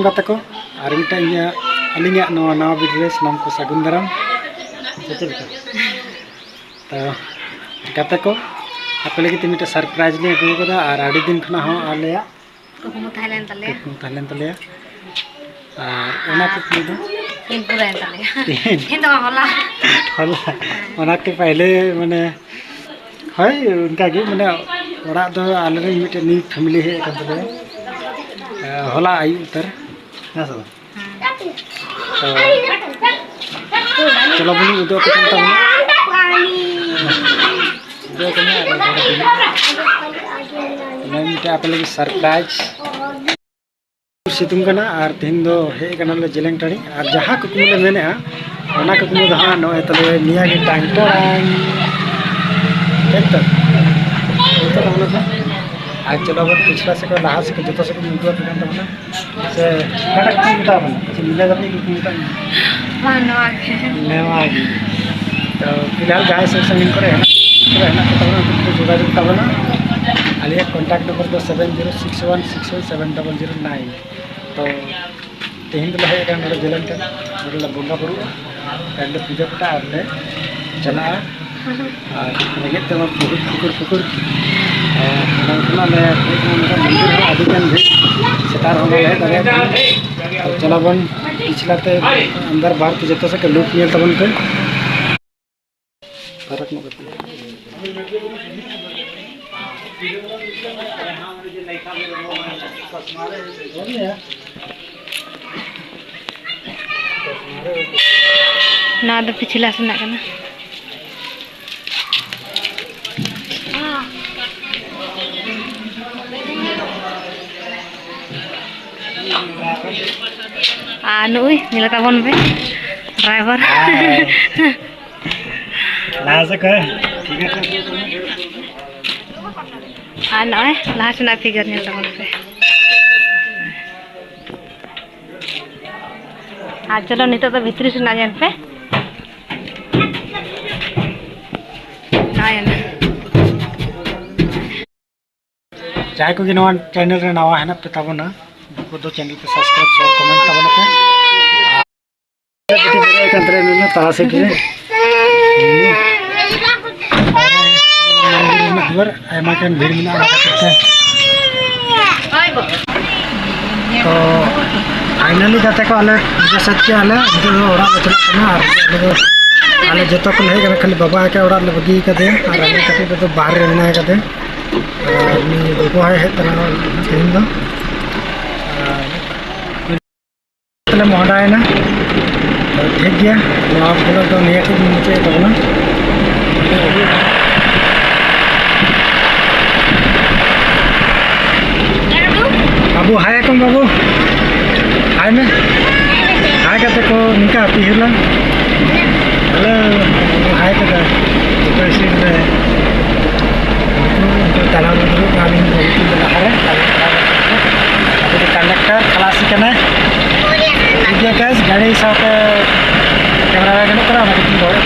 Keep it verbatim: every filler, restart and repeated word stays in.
ᱜᱟᱛᱮ ᱠᱚ, ᱟᱨ ᱢᱤᱫᱴᱟᱝ ᱤᱧᱟᱹᱜ, ᱟᱹᱞᱤᱧᱟᱜ ᱱᱚᱣᱟ ᱱᱟᱣᱟ ᱵᱷᱤᱰᱤᱭᱳ ᱨᱮ ᱥᱟᱱᱟᱢ ᱠᱚ ᱥᱟᱹᱜᱩᱱ ᱫᱟᱨᱟᱢ᱾ ᱥᱮ ᱪᱮᱫ ᱞᱮᱠᱟ? ᱛᱚ ᱜᱟᱛᱮ ᱠᱚ, ᱟᱯᱮ ᱞᱟᱹᱜᱤᱫ ᱛᱮ ᱢᱤᱫᱴᱟᱝ ᱥᱟᱨᱯᱨᱟᱭᱤᱡᱽ ᱞᱤᱧ ᱟᱹᱜᱩ ᱟᱠᱟᱫᱟ, ᱟᱨ ᱟᱹᱰᱤ ᱫᱤᱱ ᱠᱷᱚᱱᱟᱜ ᱦᱚᱸ ᱟᱞᱮᱭᱟᱜ ᱠᱩᱠᱢᱩ ᱛᱟᱦᱮᱸ ᱞᱮᱱ ᱛᱟᱞᱮᱭᱟ᱾ ᱠᱩᱠᱢᱩ ᱛᱟᱦᱮᱸ ᱞᱮᱱ ᱛᱟᱞᱮᱭᱟ᱾ ᱟᱨ ᱚᱱᱟ ᱠᱩᱠᱢᱩ ᱫᱚ ᱛᱤᱦᱤᱧ ᱯᱩᱨᱟᱹᱭᱮᱱ ᱛᱟᱞᱮᱭᱟ᱾ ᱛᱤᱦᱤᱧ᱾ ᱛᱤᱦᱤᱧ ᱫᱚ ᱵᱟᱝ, ᱦᱚᱞᱟ᱾ ᱦᱚᱞᱟ᱾ ᱚᱱᱟ ᱠᱚ ᱯᱟᱦᱞᱮ ᱢᱟᱱᱮ, ᱦᱳᱭ, ᱚᱱᱠᱟ ᱜᱮ ᱢᱟᱱᱮ ᱚᱲᱟᱜ ᱫᱚ ᱟᱞᱮ ᱨᱮᱱ ᱢᱤᱫᱴᱮᱱ ᱱᱤᱭᱩ ᱯᱷᱮᱢᱤᱞᱤ ᱦᱮᱡ ᱟᱠᱟᱱ ᱛᱟᱞᱮᱭᱟ, ᱦᱚᱞᱟ ᱟᱹᱭᱩᱵ ᱩᱛᱟᱹᱨ, ᱦᱮᱸ ᱥᱮ ᱵᱟᱝ? ᱦᱮᱸ᱾ ᱛᱚ, ᱪᱚᱞᱚ ᱵᱚᱱ ᱩᱫᱩᱜ ᱟᱯᱮ ᱠᱟᱱ ᱛᱟᱵᱚᱱᱟ᱾ ᱩᱫᱩᱜ ᱟᱯᱮ ᱠᱟᱱᱟ ᱟᱨ ᱵᱚᱲ ᱫᱤᱱ᱾ ᱱᱚᱣᱟ ᱢᱤᱫᱴᱮᱱ ᱟᱯᱮ ᱞᱟᱹᱜᱤᱫ ᱥᱟᱨᱯᱨᱟᱭᱤᱡᱽ᱾ ᱥᱤᱛᱩᱝ ᱠᱟᱱᱟ ᱟᱨ ᱛᱮᱦᱮᱧ ᱫᱚ ᱦᱮᱡ ᱠᱟᱱᱟᱞᱮ ᱡᱮᱞᱮᱧ ᱴᱟᱺᱰᱤ, ᱟᱨ ᱡᱟᱦᱟᱸ ᱠᱩᱠᱢᱩ ᱞᱮ ᱢᱮᱱᱮᱫᱼᱟ, ᱚᱱᱟ ᱠᱩᱠᱢᱩ ᱫᱚ ᱦᱟᱸᱜ ᱱᱚᱜᱼᱚᱭ ᱛᱟᱞᱮ ᱱᱤᱭᱟᱹ ᱜᱮ ᱴᱟᱝ ᱴᱟᱝ᱾ ᱪᱮᱫ ᱛᱚ? ᱱᱤᱛᱚᱜ ᱫᱚ ᱚᱱᱟ ᱫᱚ᱾ ᱟᱨ ᱪᱚᱞᱚ ᱵᱚᱱ ᱯᱤᱪᱷᱞᱟ ᱥᱮᱫ ᱠᱷᱚᱱ ᱞᱟᱦᱟ ᱥᱮᱫ ᱠᱷᱚᱱ ᱡᱚᱛᱚ ᱥᱮᱫ ᱠᱷᱚᱱ ᱩᱫᱩᱜ ᱟᱯᱮ ᱠᱟᱱ ᱛᱟᱵᱚᱱᱟ᱾ ᱥᱮ ᱚᱠᱟᱴᱟᱜ ᱠᱚ ᱢᱮᱛᱟ ᱵᱚᱱᱟ? ᱥᱮ ᱢᱤᱞᱟ ᱜᱟᱛᱮ ᱠᱚ ᱢᱮᱛᱟ ᱵᱚᱱᱟ? ᱵᱟᱝ, ᱱᱚᱣᱟ ᱜᱮ᱾ ᱱᱚᱣᱟ ᱜᱮ᱾ ᱛᱚ ᱯᱷᱤᱞᱦᱟᱞ ᱡᱟᱦᱟᱸᱭ ᱥᱩᱨ ᱥᱟᱺᱜᱤᱧ ᱠᱚᱨᱮ ᱦᱮᱱᱟᱜ, ᱠᱚᱨᱮ ᱦᱮᱱᱟᱜ ᱠᱚ ᱛᱟᱵᱚᱱᱟ, ᱩᱱᱠᱩ ᱠᱚ ᱡᱳᱜᱟᱡᱳᱜᱽ ᱛᱟᱵᱚᱱᱟ᱾ ᱟᱞᱮᱭᱟᱜ ᱠᱚᱱᱴᱟᱠᱴ ᱱᱚᱢᱵᱚᱨ ᱫᱚ seven zero six one six one seven double zero nine. ᱛᱚ ᱛᱮᱦᱮᱧ ᱫᱚᱞᱮ ᱦᱮᱡ ᱟᱠᱟᱱᱟ ᱱᱚᱰᱮ ᱡᱮᱞᱮᱧ ᱴᱷᱮᱱ, ᱱᱚᱰᱮ ᱞᱮ ᱵᱚᱸᱜᱟ ᱵᱩᱨᱩᱜᱼᱟ, ᱟᱨ ᱞᱮ ᱯᱩᱡᱟᱹ ᱯᱟᱴᱟ ᱟᱨ ᱞᱮ ᱪᱟᱞᱟᱜᱼᱟ᱾ ᱟᱨ ᱨᱮᱸᱜᱮᱡ ᱛᱮᱢᱟ ᱯᱩᱠᱩᱨ ᱯᱩᱠᱩᱨ ᱯᱩᱠᱩᱨ᱾ ᱟᱨ ᱚᱱᱟ ᱠᱷᱚᱱᱟᱜ ᱞᱮ ᱦᱮᱡ ᱮᱱᱟ, ᱱᱚᱰᱮ ᱢᱚᱱᱫᱤᱨ ᱦᱚᱸ ᱟᱹᱰᱤ ᱜᱟᱱ ᱵᱷᱤᱲ, ᱥᱮᱛᱟᱜ ᱨᱮᱦᱚᱸ ᱵᱟᱞᱮ ᱦᱮᱡ ᱫᱟᱲᱮᱭᱟᱜ ᱠᱟᱱᱟ᱾ ᱛᱚ ᱪᱚᱞᱚ ᱵᱚᱱ ᱯᱤᱪᱷᱞᱟ ᱛᱮ ᱟᱱᱫᱟᱨ ᱵᱟᱦᱟᱨ ᱛᱮ ᱡᱚᱛᱚ ᱥᱮᱫ ᱠᱚ ᱞᱩᱴ ᱧᱮᱞ ᱛᱟᱵᱚᱱ ᱯᱮ᱾ ᱯᱷᱟᱨᱟᱠ ᱧᱚᱜ ᱠᱟᱛᱮ᱾ ᱱᱚᱣᱟ ᱫᱚ ᱯᱤᱪᱷᱞᱟ ᱥᱮᱱᱟᱜ ᱠᱟᱱᱟ᱾ ᱟᱨ ᱱᱩᱭ ᱧᱮᱞ ᱛᱟᱵᱚᱱ ᱯᱮ, ᱰᱨᱟᱭᱵᱷᱟᱨ᱾ ᱞᱟᱦᱟ ᱥᱮᱫ ᱠᱷᱚᱱ᱾ ᱟᱨ ᱱᱚᱜᱼᱚᱭ ᱞᱟᱦᱟ ᱥᱮᱱᱟᱜ ᱯᱷᱤᱜᱟᱨ ᱧᱮᱞ ᱛᱟᱵᱚᱱ ᱯᱮ᱾ ᱟᱨ ᱪᱚᱞᱚ, ᱱᱤᱛᱚᱜ ᱫᱚ ᱵᱷᱤᱛᱨᱤ ᱥᱮᱱᱟᱜ ᱧᱮᱞ ᱯᱮ᱾ ᱱᱚᱜᱼᱚᱭ ᱚᱱᱟ᱾ ᱡᱟᱦᱟᱸᱭ ᱠᱚᱜᱮ ᱱᱚᱣᱟ ᱪᱮᱱᱮᱞ ᱨᱮ ᱱᱟᱣᱟ ᱦᱮᱱᱟᱜ ᱯᱮ ᱛᱟᱵᱚᱱᱟ, ᱩᱱᱠᱩ ᱫᱚ ᱪᱮᱱᱮᱞ ᱯᱮ ᱥᱟᱵᱥᱠᱨᱟᱭᱤᱵ ᱥᱮ ᱠᱚᱢᱮᱱᱴ ᱛᱟᱵᱚᱱ ᱯᱮ᱾ ᱟᱨ ᱵᱤᱴᱤ ᱵᱮᱨᱮᱫ ᱟᱠᱟᱱ ᱛᱟᱞᱮᱭᱟ ᱱᱩᱭ ᱫᱚ ᱛᱟᱞᱟ ᱥᱮᱫ ᱨᱮ᱾ ᱟᱨ ᱢᱚᱱᱫᱤᱨ ᱨᱮᱱᱟᱜ ᱫᱩᱣᱟᱹᱨ ᱟᱭᱢᱟ ᱜᱟᱱ ᱵᱷᱤᱲ ᱢᱮᱱᱟᱜᱼᱟ, ᱚᱱᱟ ᱠᱷᱟᱹᱛᱤᱨ ᱛᱮ᱾ ᱛᱚ ᱯᱷᱟᱭᱱᱟᱞᱤ ᱜᱟᱛᱮ ᱠᱚ, ᱟᱞᱮ ᱯᱩᱡᱟᱹ ᱥᱟᱹᱛ ᱠᱮᱜᱼᱟ ᱞᱮ, ᱱᱤᱛᱚᱜ ᱫᱚ ᱚᱲᱟᱜ ᱞᱮ ᱪᱟᱞᱟᱜ ᱠᱟᱱᱟ᱾ ᱟᱨ ᱟᱞᱮ ᱫᱚ, ᱟᱞᱮ ᱡᱚᱛᱚ ᱠᱚᱞᱮ ᱦᱮᱡ ᱠᱟᱱᱟ, ᱠᱷᱟᱹᱞᱤ ᱵᱟᱵᱟ ᱮᱠᱟᱭ ᱚᱲᱟᱜ ᱞᱮ ᱵᱟᱹᱜᱤ ᱠᱟᱫᱮᱭᱟ ᱟᱨ ᱟᱞᱮ ᱠᱟᱹᱴᱤᱡ ᱫᱚ ᱵᱟᱦᱨᱮ ᱨᱮ ᱢᱮᱱᱟᱭ ᱠᱟᱫᱮᱭᱟ᱾ ᱟᱨ ᱩᱱᱤ ᱜᱚᱜᱚ ᱦᱚᱸᱭ ᱦᱮᱡ ᱠᱟᱱᱟ ᱛᱮᱦᱮᱧ ᱫᱚ᱾ ᱟᱨ ᱛᱟᱦᱞᱮ ᱢᱚᱦᱰᱟᱭᱮᱱᱟ᱾ ᱛᱚ, ᱴᱷᱤᱠ ᱜᱮᱭᱟ, ᱱᱚᱣᱟ ᱵᱷᱞᱚᱜ ᱫᱚ ᱱᱤᱭᱟᱹ ᱴᱷᱮᱱ ᱜᱤᱧ ᱢᱩᱪᱟᱹᱫ ᱛᱟᱵᱚᱱᱟ᱾ ᱵᱟᱹᱵᱩ, ᱦᱟᱭ ᱟᱠᱚᱢ ᱵᱟᱹᱵᱩ, ᱦᱟᱭ ᱢᱮ᱾ ᱦᱟᱭ ᱠᱟᱛᱮ ᱠᱚ ᱱᱤᱝᱠᱟ ᱦᱟᱹᱯᱤ ᱦᱩᱭᱩᱜᱼᱟ᱾ ᱦᱮᱞᱳ, ᱦᱟᱭ ᱠᱟᱫᱟ᱾ ᱚᱠᱚᱭ ᱥᱤᱴ ᱨᱮ? ᱩᱱᱠᱩ, ᱩᱱᱠᱩ ᱛᱟᱲᱟᱢ ᱫᱩᱲᱩᱵ, ᱟᱹᱞᱤᱧ ᱫᱚ ᱞᱟᱦᱟᱨᱮ᱾ ᱟᱵᱚ ᱫᱚ ᱠᱚᱱᱰᱟᱠᱴᱟᱨ ᱠᱷᱟᱞᱟᱥᱤ ᱠᱟᱱᱟᱭ᱾ ᱴᱷᱤᱠ ᱜᱮᱭᱟ ᱜᱟᱭᱤᱥ, ᱜᱟᱹᱰᱤ ᱥᱟᱶᱛᱮ ᱠᱮᱢᱮᱨᱟ ᱵᱟᱭ ᱜᱟᱱᱚᱜ ᱠᱟᱱᱟ, ᱚᱱᱟ ᱠᱷᱟᱹᱛᱤᱨ ᱫᱚᱦᱚᱭᱮᱫ